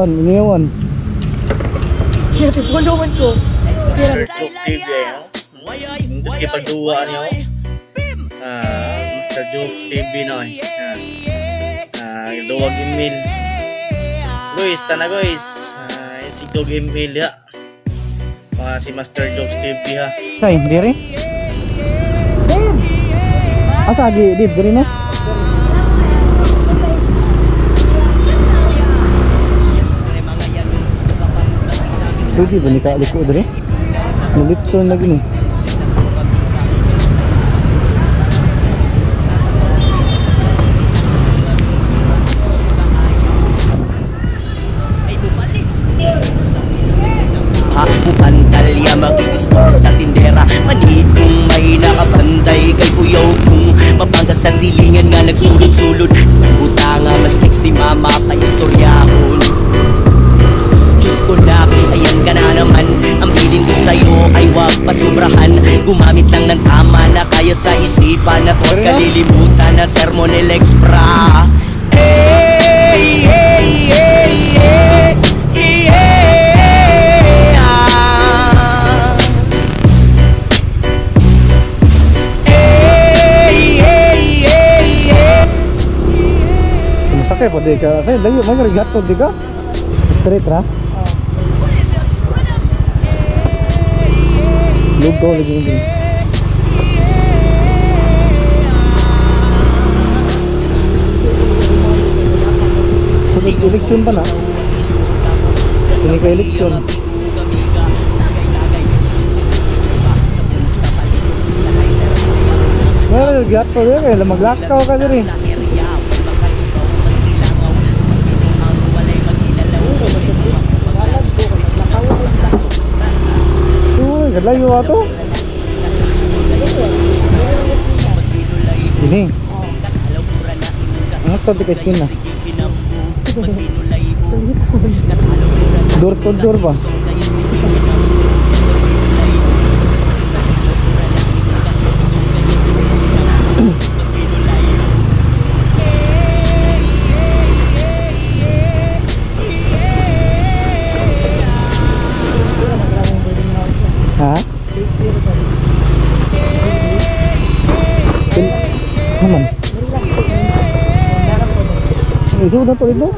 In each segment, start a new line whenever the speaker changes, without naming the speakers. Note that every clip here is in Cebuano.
Kuan, iniwan.
Tulungan ko.
Master Joke TV eh, no? Hindi kayo pagduwa niyo. Ah, Master Joke TV no eh. Ah, duwag email. Guys, tana guys. Ah, si Dog email ya. Mga si Master Jokes TV ha.
Say, diri? Asa di di diri na? Pwede ba ni ka liko diri? Nalitson na gini.
Pantalya makikistore sa tindera. Manhid kung may nakabantay. Kay kuyaw kung mapangga sa silingan nga nagsulod-sulod. Buta nga mas si mama pa istoryahon. Diyos ko na, ayan ka na naman. Ang bilin ko sa'yo ay wag pasubrahan. Gumamit lang ng tama na kaya sa isipan. At huwag kalilimutan na sermon ni Lex Bra. Hey, hey, hey, hey, yeah. Hey, hey, hey, hey.
Masakay po di ka. Say, layo man gato di ka. Straight ra. Lugaw lagi ni. Sunod election pa na. Kini ka election. Well, gato diri, maglakaw ka diri. Uy, kalayo ato. Ini. Ano to di ka na? Door to door ba? Ha? Naman. Isuod na to ito.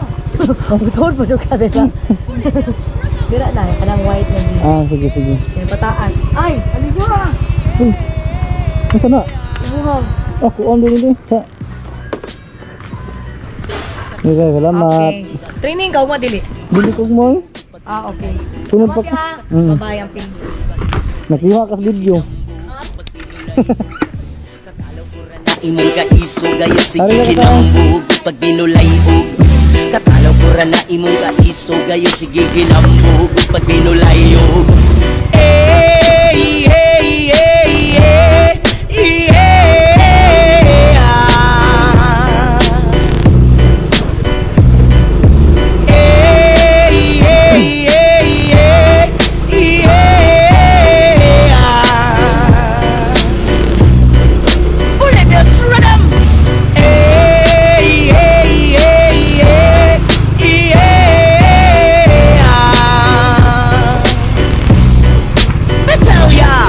Gusto mo ka dira. Dira na, kanang white na di.
Ah, sige, sige.
Yung pataas. Ay, aligo ah.
Uy, nasa na?
Imuha.
Oh, kuon din ito. Sa. Okay, salamat.
Okay. Training ka mo dili.
Dili ko mo. Eh.
Ah, okay.
Sunod pa
Tawag
ko.
ha. Bye-bye ang ping.
Nakiha ka sa video.
Imong kaiso gayo sige
Ari ka ka.
ginambog. Pag binulayog katalaw ko ra na imong kaiso gayo sige ginambog. Pag binulayog. Hey, hey, hey, hey, yeah. Hey, hey, hey, hey, yeah. Bolivia's rhythm. Hey, hey, hey, hey, yeah. Batalya!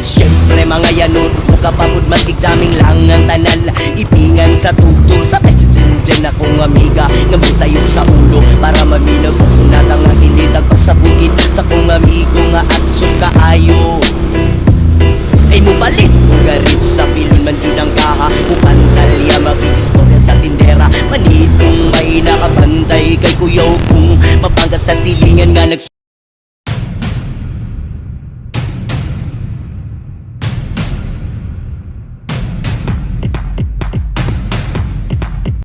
Siyempre mga yanot, muka pamud magigjamming lang ang tanan. Ipingan sa tugtog sa message dyan akong amiga. Nga